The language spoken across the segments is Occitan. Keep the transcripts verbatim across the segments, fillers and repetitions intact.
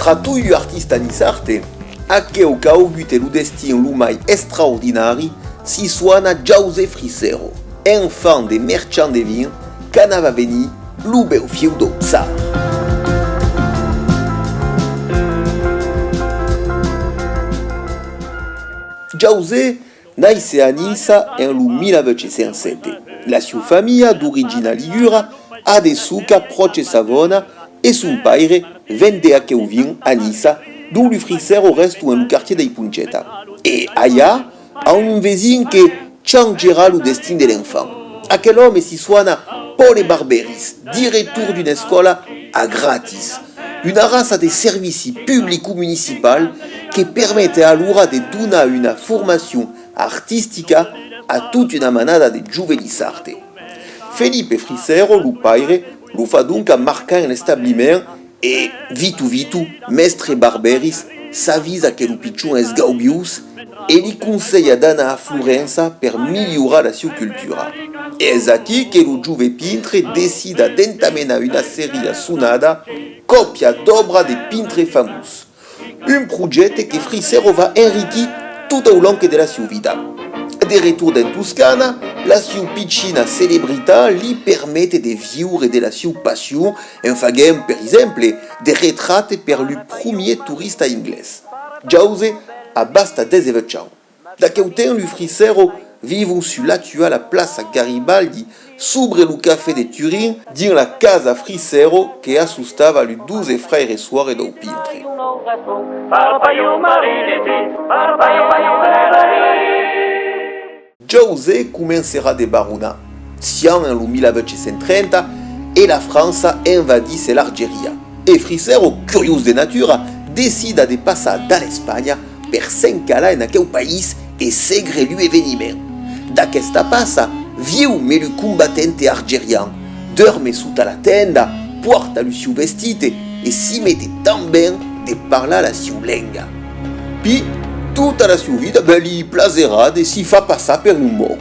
Tra toi lu artistas niçards, aqueu qu'a augut lo destin lo mai extraordinari si sona Jauze Frissero, enfant de merchand de vin qu'anava venir lo bèu-fiu dau tsar. Jauze naisse a Niça en lo mila vuech cents sèt. La sieu familha, d'origina ligura, a de soca pròche Savona e son paire vendè aqueu vin a Niça, dont lu Frissero rèston en lo quartièr dei Poncheta. E alhà, an un vesin que changerà lo destin de l'enfant. Aquel òme si sona Paule Barberis, director d'una escòla a gratis, una raça de servici publico-municipal que permet alora de donar una formacion artistica a tota una manada de joves niçards. Felipe Frissero, lo paire, lo fa donc marcar en l'establiment e, vito vito, mèstre Barberis s'avisa que lo pichon es gaubiós e li conselha d'anar a Florença per milhorar la sieu cultura. E es aquí que lo jove pintre decida d'entamenar una seria sonada còpia d'òbra de pintres famós. Un projècte que Frissero va enriquir tot au long de la sieu vida. De retorn en Toscana, la sieu pichina celebritat li permet de viure de la sieu passion en faguent, per exemple, de retrats per lu promiers toristas anglés. Jauze a basta dètz-e-vuech ans. D'aqueu temps, lu Frissero vivon sus l'actuala plaça Garibaldi, sobre lo cafè de Turin, dins la casa Frissero que assostava lu dotze fraires e sòrres dau pintre. Jauze comencerà de baronar sian en lo mila vuech cents trenta e la França envadís l'Argeria. E Frissero, curiós de natura, decida de passar da l'Espanha per s'encalar en aqueu país e segre lu eveniments. D'aquesta passa, vieu mé lu combatente argerian, dòrme sota la tenda, pòrta lu sieu vestit e si mete tan ben de parlar la sieu lenga. Pi, tota la sieu vida, ben, li plaserà de si far passar per un mòu.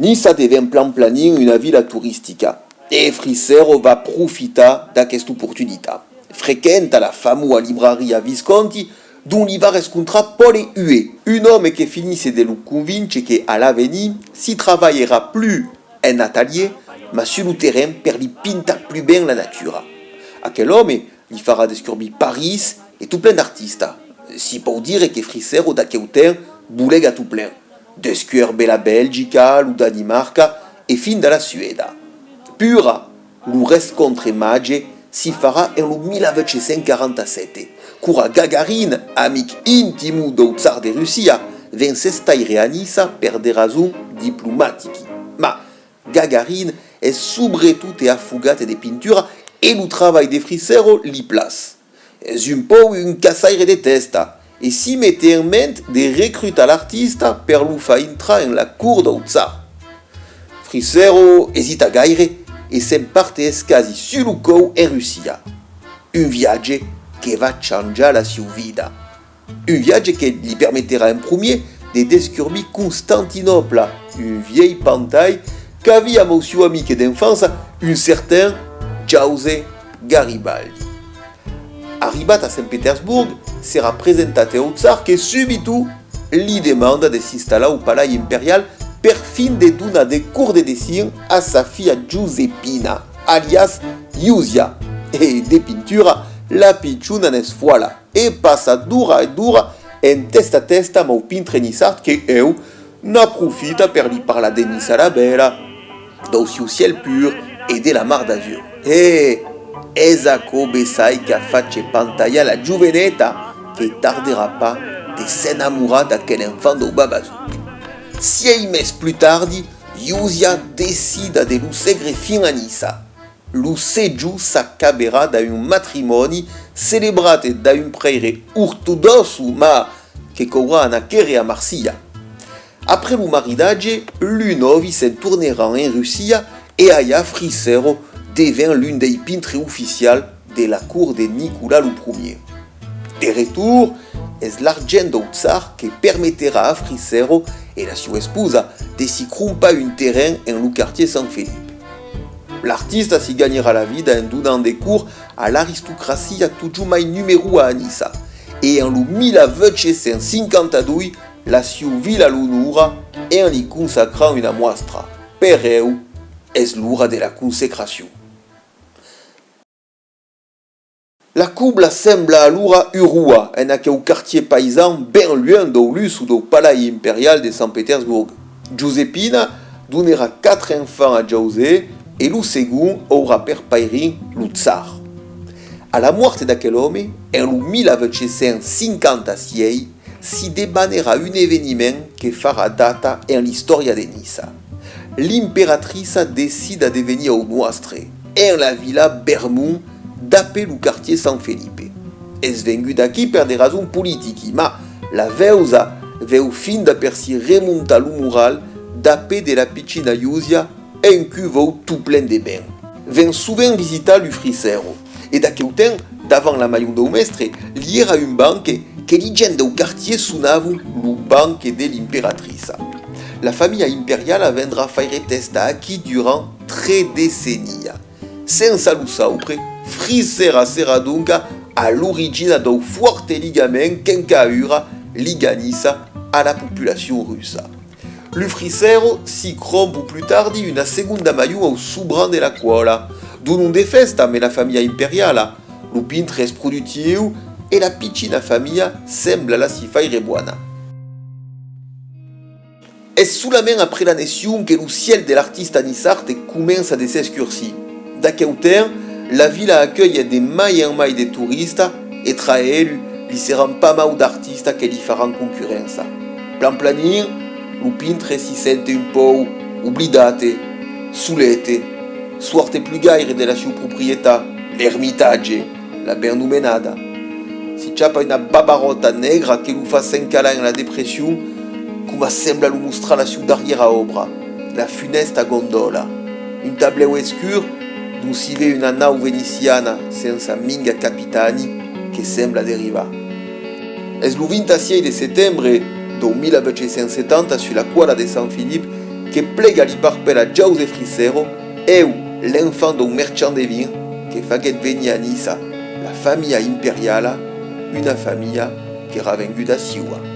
Niça deven plan planin una vila toristica, e Frissero va profitar d'aquesta oportunitat. Frequenta la famosa libraria Visconti, dont li va rescontrar Paule Huet, un òme que finisse de lo convinche que, a l'avenir, si travalherà plus en atalier, mas sus lo terren per li pintar plus ben la natura. Aquel òme li farà descurbir París e tot plen d'artistas. Si pòu dire que Frissero d'aqueu temps bolega tot plen. Descuerbe la Belgica, lo Danimarca e finda la Suèda. Pura, lo rescòntre màger si farà en lo mila vuech cents quaranta-sèt, quora Gagarin, amic intim dau tsar de Russia, ven s'estaire a Niça per de rasons diplomatiqui. Ma Gagarin es subretot afogat de pintura e lo travalh de Frissero li plas. Es un pauc un caçaire de tèsta e si mete en ment de recrutar l'artista per lo far intrar en la cort dau tsar. Frissero esita gaire e se'n parte escasi sus lo còup en Russia. Un viatge que va chanjar la sieu vida. Un viatge que li permeterà en promier de descurbir Constantinòpla, un vielh pantai qu'avia amau sieu amic d'enfança, un certain Jauze Garibaldi. Arribat a Sent Petersborg, serà presentat au tsar que subito li demanda de s'installar au palais imperial per fin de donar de cors de dessin a sa filha Josepina, alias Yusia, e de pintura, la pichona n'es fòla. E passa d'ora e d'ora en tèsta tèsta amau pintre niçard que eu n'aprofita per li parlar de Niça la Bèla, dau sieu ciel pur e de la Mar d'Azur. E es aquò bessai qu'a fach pantalhar la joveneta que tarderà pas de s'enamorar d'aquel enfant dau Babazouk. Sièis mes plus tardi, Yusia decida de lo segre fin a Niça. Lo sejorn s'acaberà dab un matrimòni celebrat dab un prèire ortodòx, mas que caurà anar quèrre a Marsilha. Après lo maridatge, lu nòvis se'n torneràn en Russia e alhà Frissero deven l'un dei pintres oficials de la cort de Nicolas lo Promier. De retorn, es l'argent dau tsar que permeterà a Frissero e la sieu esposa de si crompar un terren en lo quartier Sant Felip. L'artista si ganherà la vida en donant de cors a l'aristocracia totjorn mai numerosa a Niça, e en lo mila vuech cents cinquanta-doi la sieu vila l'onora en li consacrant una mòstra. Per eu, es l'ora de la consecracion. La cobla sembla alora urroa en aqueu quartièr païsan ben luènh dau luxe dau palais imperial de Sant Petersborg. Josepina donerà quatre enfants a Jausé e lo segond aurà per pairin lo tsar. A la mòrt d'aquel òme, en lo mila vuech cents cinquanta-sièis, si debanerà un eveniment que farà data en l'istòria de Niça. L'imperatrissa decida de venir au nòstre, en la vila Bermon, dapé lo quartièr Sant Felipe. Es venguda aquí per de rasons politichi, ma la veusa veu finda per si remontar lo moral dapé de la pichina Júsia en cuvòu tot plen de ben. Ven sovent visitar lu Frisero, e d'aqueu temps, davant la maion dau mèstre, li èra un banque que li gents dau quartièr sonavon lo banque de l'imperatrissa. La familha imperiala vendrà faire tèsta aquí durant tres decennias. Sensa lo saupre, Frisero serà donca a l'origina dau fòrte ligament qu'enca aüra liga Niça a la populacion russa. Lu Frisero si crompo plus tardi una segonda maion au sobran de la còla. Donon de fèsta amé la familha imperiala. Lo pintre es productiu e la pichina familha sembla la si faire bòna. Es solament après l'annexion que lo cièl de l'artista niçard comença de s'escurcir. D'aqueu temps, la vila acuelh de mai en mai de toristas e tra elu li seràn pas mau d'artistas que li faràn concurrença. Plan planin, lo pintre si sente un pauc oblidat, solet, sòrte plus gaire de la sieu proprietat, l'ermitatge, la ben nomenada. Si chapa una babaròta negra que lo fa s'encalar en la depression, coma sembla lo mostrar la sieu darrièra òbra, la funèsta Gondòla, un tablèu escur dont si ve una nau veneciana sensa minga capitani que sembla derivar. Es lo vint-a-sièis de setembre dau mila vuech cents setanta sus la còla de Sant Filip que plega li parpèlas a Jauze Frisero, eu, l'enfant dau merchand de vin que faguèt venir a Niça la familha imperiala, una familha qu'èra venguda sieua.